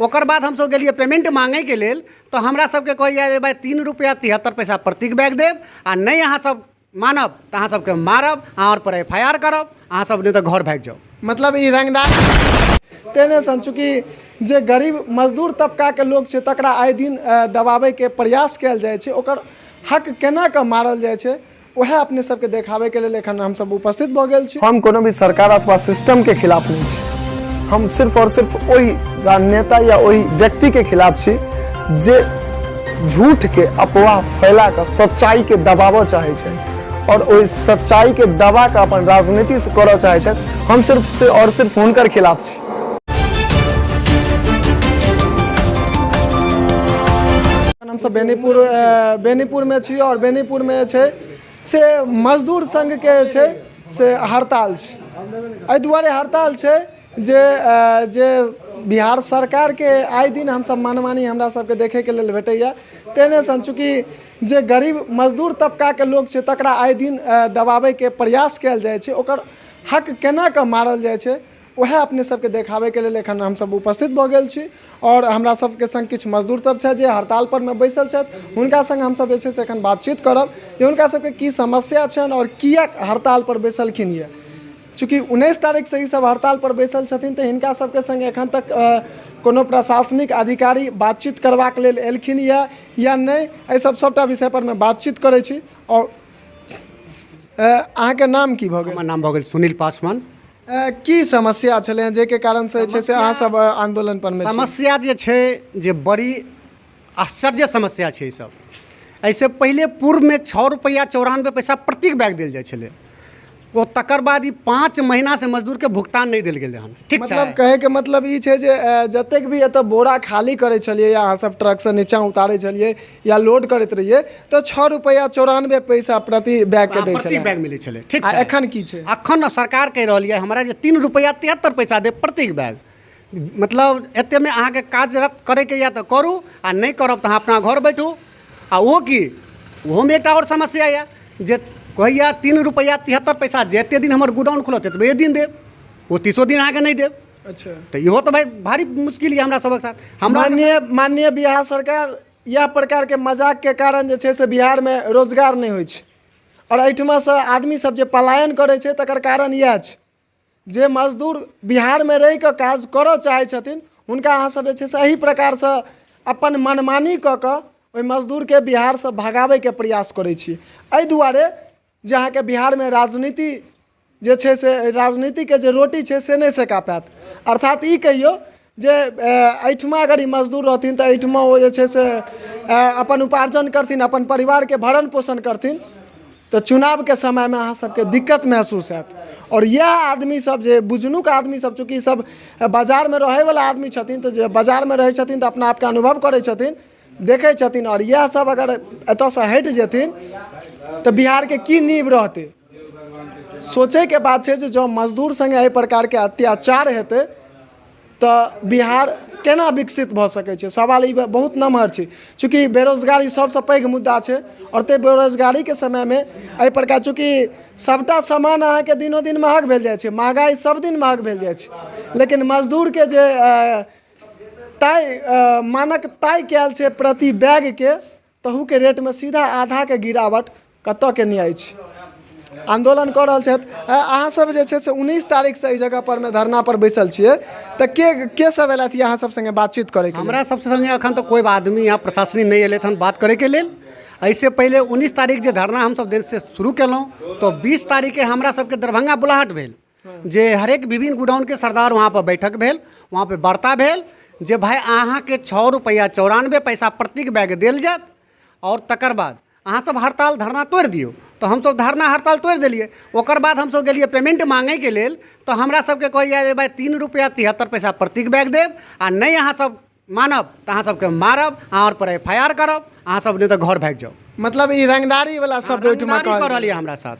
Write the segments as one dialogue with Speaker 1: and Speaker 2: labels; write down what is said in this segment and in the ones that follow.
Speaker 1: ओकर बाद हमसभ गेलियै पेमेंट मांगैके लेल, तऽ हमरा सबके कहैया जे भाइ 3 रुपैआ 73 पैसा प्रत्येक बैग देब, आ नहि अहाँ सब मानब तऽ अहाँ सबके मारब, अहाँ पर एफ I R करब, अहाँ सब नहि तऽ घर भागि जाउ।
Speaker 2: मतलब ई रंगदार तेने सन, चूँकि जे गरीब मजदूर तबकाके लोक छै तकरा आइ दिन दबाबैके प्रयास कयल जाइ छै, ओकर हक केना कऽ मारल जाइ छै, वएह अपने सबके देखाबैके लेल एखन हमसब उपस्थित भऽ गेल छी। हम कोनो भी सरकार अथवा सिस्टमके खिलाफ नहि छी, हम सिर्फ और सिर्फ ओहि राजनेता या ओहि व्यक्तिके खिलाफ छी जे झूठके अफवाह फैला कऽ सच्चाइके दबाबऽ चाहै छै और ओहि सच्चाइके दबा कऽ अपन राजनीति से करऽ चाहै छथि। हम सिर्फ से और सिर्फ हुनकर खिलाफ छी। हमसब बेनीपुरमे छी और बेनीपुरमे जे छै से मजदूर संघके जे छै से हड़ताल छै। एहि दुआरे हड़ताल छै जे बिहार सरकारके आइ दिन हमसब मनमानी हमरा सबके देखैके लेल भेटैए। तेहने सन चूँकि जे गरीब मजदूर तबकाके लोक छै तकरा आइ दिन दबाबैके प्रयास कयल जाइ छै, ओकर हक केना कऽ मारल जाइ छै, वएह अपने सबके देखाबैके लेल एखन हमसब उपस्थित भऽ गेल छी। आओर हमरा सबके सङ्ग किछु मजदूर सब छथि जे हड़ताल परमे बैसल छथि, हुनका सङ्ग हमसब जे छै से एखन बातचीत करब जे हुनका सबके की समस्या छनि आओर किएक हड़ताल पर बैसलखिन यऽ। चूँकि 19 तारीखसँ ई सब हड़ताल पर बैसल छथिन तऽ हिनका सबके सङ्ग एखन तक कोनो प्रशासनिक अधिकारी बातचीत करबाक लेल एलखिन यऽ या नहि, एहि सब सबटा विषय परमे बातचीत करै छी। आओर अहाँके नाम की भऽ गेल?
Speaker 1: हमर नाम भऽ गेल सुनील पासवान।
Speaker 2: की समस्या छलै जाहिके कारणसँ जे छै से अहाँ सब आन्दोलन परमे छी?
Speaker 1: समस्या जे छै जे बड़ी आश्चर्य समस्या छै ई सब। एहिसँ पहिले पूर्वमे 6 रुपैआ 94 पैसा प्रत्येक बैग देल जाइ छलै, ओ तकर बाद ई 5 महीनासँ मजदूरके भुगतान नहि देल गेलै हन। ठीक छै,
Speaker 2: मतलब कहैके मतलब ई छै जे जतेक भी एतऽ बोरा खाली करै छलियै या अहाँ सब ट्रकसँ नीचाँ उतारै छलियै या लोड करैत रहियै तऽ 6 रुपैआ 94 पैसा प्रति बैगके दै
Speaker 1: प्रति
Speaker 2: छलै,
Speaker 1: बैग मिलै छलै। ठीक
Speaker 2: आ
Speaker 1: छै,
Speaker 2: एखन की छै?
Speaker 1: एखन सरकार कहि रहल यऽ हमरा जे 3 रुपैआ 73 पैसा देब प्रत्येक बैग। मतलब एतेमे अहाँके कार्यरत करैके यऽ तऽ करू, आ नहि करब तऽ अहाँ अपना घर बैठू। आ ओहो की, ओहोमे एकटा आओर समस्या यऽ जे कहैया 3 रुपैआ 73 पैसा जते दिन हमर गोडाउन खुलत ततबे दिन देब, ओ 30 दिन अहाँके नहि देब।
Speaker 2: अच्छा,
Speaker 1: तऽ इहो तऽ भाइ भारी मुश्किल यऽ हमरा सबक साथ। हमरा
Speaker 2: माननीय बिहार सरकार इएह प्रकारके मजाकके कारण जे छै से बिहारमे रोजगार नहि होइ छै आओर एहिठमासँ आदमी सब जे पलायन करै छै तकर कारण इएह छै। जे मजदूर बिहारमे रहिकऽ काज करऽ चाहै छथिन हुनका अहाँ सब जे छै से एहि प्रकारसँ अपन मनमानी कऽ कऽ ओहि मजदूरके बिहारसँ भगाबैके प्रयास करै छी। एहि दुआरे जे अहाँके बिहारमे राजनीति जे छै से राजनीतिके जे रोटी छै से नहि सेका पायत। अर्थात ई कहियौ जे एहिठमा अगर ई मजदूर रहथिन तऽ एहिठमा ओ जे छै से अपन उपार्जन करथिन, अपन परिवारके भरण पोषण करथिन, तऽ चुनावके समयमे अहाँ सबके दिक्कत महसूस हैत। आओर इएह आदमी सब जे बुझनुक आदमी सब, चूँकि सब बाजारमे रहैवला आदमी छथिन, तऽ जे बाजारमे रहै छथिन तऽ अपना आपके अनुभव करै छथिन, देखै छथिन। आओर इएह सब अगर एतऽसँ हटि जेथिन तऽ बिहारके की नींव रहतै? सोचैके बात छै जे जँ मजदूर सङ्गे एहि प्रकारके अत्याचार हेतै तऽ बिहार केना विकसित भऽ सकै छै? सवाल ई बहुत नमहर छै। चूँकि बेरोजगारी सबसँ पैघ मुद्दा छै आओर ताहि बेरोजगारीके समयमे एहि प्रकार चूँकि सबटा सामान अहाँके दिनो दिन महग भेल जाइ छै, महगाइ सब दिन महग भेल जाइ छै, लेकिन मजदूरके जे तय मानक तय कयल छै प्रति बैगके, तहूके रेटमे सीधा आधाके गिरावट कतऽके न्याय छै? आन्दोलन कऽ रहल छथि। अहाँ सब जे छै से 19 तारीखसँ एहि जगह परमे धरना पर बैसल छियै, तऽ के के सब एलथि अहाँ सब सङ्गे बातचीत करैके?
Speaker 1: हमरा सब सङ्गे एखन तऽ कोइ आदमी यहाँ प्रशासनिक नहि एलथि हन बात करैके लेल। एहिसँ पहिले 19 तारीख जे धरना हमसब देर से शुरू केलहुँ तऽ 20 तारीखके हमरा सबके दरभंगा बुलाहट भेल जे हरेक विभिन्न गोडाउनके सरदार वहाँपर बैठक भेल, वहाँपर वार्ता भेल जे भाइ अहाँके 6 रुपैआ 94 पैसा प्रत्येक बैग देल जायत आओर तकर बाद अहाँ सब हड़ताल धरना तोड़ि दियौ। तऽ हमसब धरना हड़ताल तोड़ि देलियै। ओकर बाद हमसब गेलियै पेमेंट मांगैके लेल तऽ हमरा सबके कहैया जे भाइ 3 रुपैआ 73 पैसा प्रत्येक बैग देब, आ नहि अहाँ सब मानब तऽ अहाँ सबके मारब, अहाँ पर एफ I R करब, अहाँ सब नहि तऽ घर भागि जाउ।
Speaker 2: मतलब ई रंगदारी वाला शब्द ओहिठमा
Speaker 1: रंगदारी कऽ रहल यऽ हमरा साथ।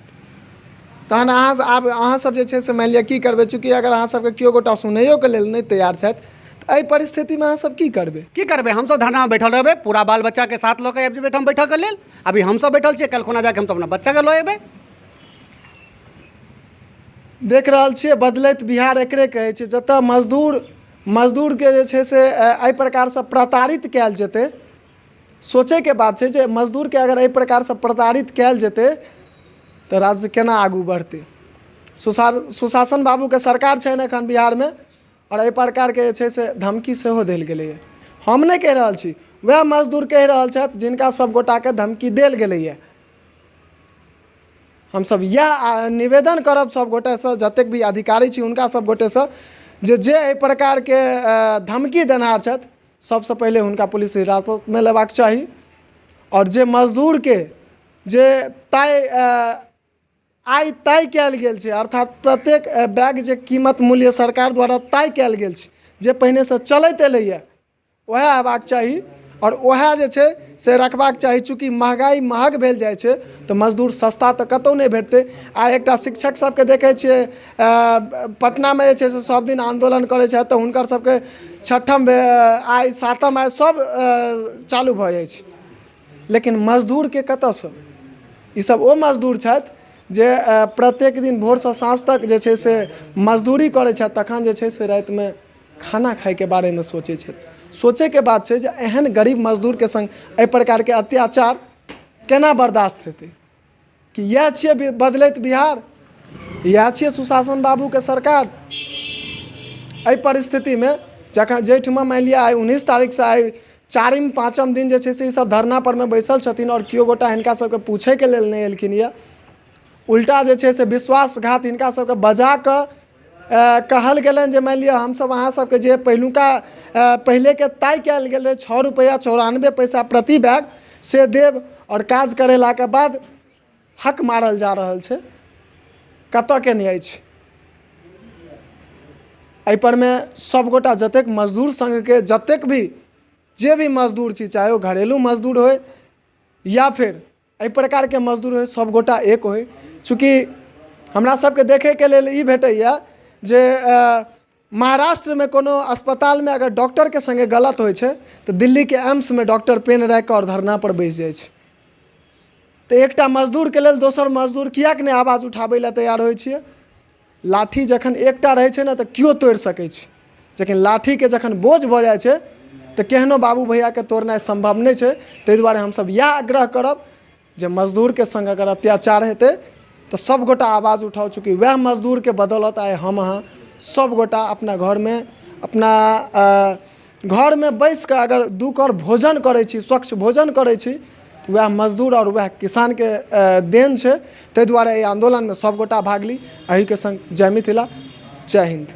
Speaker 2: तहन अहाँ आब अहाँ सब जे छै से मानि लिअ की करबै? चूँकि अगर अहाँ सबके केओ गोटा सुनैयोके लेल नहि तैयार छथि तऽ एहि परिस्थितिमे अहाँ सब की करबै?
Speaker 1: की करबै, हमसब धरनामे बैठल रहबै, पूरा बाल बच्चाके साथ लऽ कऽ आबि जेबै एहिठाम बैठऽके लेल। अभी हमसब बैठल छियै, काल्हि खुना जाके हमसब अपना बच्चाके लऽ एबै।
Speaker 2: देख रहल छियै बदलैत बिहार एकरे कहै छै, जतऽ मजदूर मजदूरके जे छै से एहि प्रकारसँ प्रताड़ित कयल जेतै, सोचैके बात छै जे मजदूरके अगर एहि प्रकारसँ प्रताड़ित कयल जेतै तऽ राज्य केना आगू बढ़तै। सुशासन बाबूके सरकार छनि एखन बिहारमे, आओर एहि प्रकारके जे छै से धमकी सेहो देल गेलैए। हम नहि कहि रहल छी, वएह मजदूर कहि रहल छथि जिनका सब गोटाके धमकी देल गेलैए। हमसब इएह निवेदन करब सब गोटेसँ, जतेक भी अधिकारी छी हुनका सब गोटेसँ, जे जे एहि प्रकारके धमकी देनहार छथि सबसँ पहिले हुनका पुलिस हिरासतमे लेबाक चाही। आओर जे मजदूरके जे तय आइ तय कयल गेल छै, अर्थात प्रत्येक बैग जे कीमत मूल्य सरकार द्वारा तय कयल गेल छै, जे पहिनेसँ चलैत एलैए, वएह हेबाक चाही आओर वएह जे छै से रखबाक चाही। चूँकि महगाइ महग भेल जाइ छै तऽ मजदूर सस्ता तऽ कतहु नहि भेटतै। आइ एकटा शिक्षक सबके देखै छियै पटनामे जे छै से सब दिन आन्दोलन करै छथि, तऽ हुनकर सबके छठम आइ सातम आइ सब चालू भऽ जाइ छै, लेकिन मजदूरके कतऽसँ? ईसब ओ मजदूर छथि जे प्रत्येक दिन भोरसँ साँझ तक जे छै से मजदूरी करै छथि, तखन जे छै से रातिमे खाना खाइके बारेमे सोचै छथि। सोचैके बात छै जे एहन गरीब मजदूरके सङ्ग एहि प्रकारके अत्याचार केना बर्दाश्त हेतै? कि इएह छियै बदलैत बिहार? इएह छियै सुशासन बाबूके सरकार? एहि परिस्थितिमे जखन जाहिठमा मानि लिअ आइ 19 तारीखसँ आइ चारिम पाँचम दिन जे छै से ईसब धरनापरमे बैसल छथिन आओर केओ गोटा हिनका सबके पूछैके लेल नहि एलखिन यऽ। उल्टा जे छै से विश्वासघात हिनका सबके बजा कऽ कहल गेलनि जे मानि लिअ हमसब अहाँ सबके जे पहिलुका पहिलेके तय कयल गेल रहै 6 रुपैआ 94 पैसा प्रति बैग से देब, आओर काज करेलाके बाद हक मारल जा रहल छै। कतऽके न्याय छै? एहिपरमे सबगोटा जतेक मजदूर सङ्घके जतेक भी जे भी मजदूर छी, चाहे ओ घरेलू मजदूर होइ या फेर एहि प्रकारके मजदूर होइ, सबगोटा एक होइ। चूँकि हमरा सबके देखैके लेल ई भेटैए जे महाराष्ट्रमे कोनो अस्पतालमे अगर डॉक्टरके सङ्गे गलत होइ छै तऽ दिल्लीके एम्समे डॉक्टर पेन राखिकऽ आओर धरनापर बैसि जाइ छै। तऽ एकटा मजदूरके लेल दोसर मजदूर किएक नहि आवाज उठाबै लए तैयार होइ छियै? लाठी जखन एकटा रहै छै ने तऽ केओ तोड़ि सकै छै, लेकिन लाठीके जखन बोझ भऽ जाइ छै तऽ केहनो बाबू भैयाके तोड़नाइ सम्भव नहि छै। ताहि दुआरे हमसब इएह आग्रह करब जे मजदूरके सङ्ग अगर अत्याचार हेतै तऽ सबगोटा आवाज उठाउ। चूँकि वएह मजदूरके बदौलत आइ हम अहाँ सबगोटा अपना घरमे अपना घरमे बैसिकऽ अगर दू कौर भोजन करै छी, स्वच्छ भोजन करै छी, तऽ वएह मजदूर आओर वएह किसानके देन छै। ताहि दुआरे एहि आन्दोलनमे सबगोटा भाग ली। एहिके सङ्ग जय मिथिला, जय हिन्द।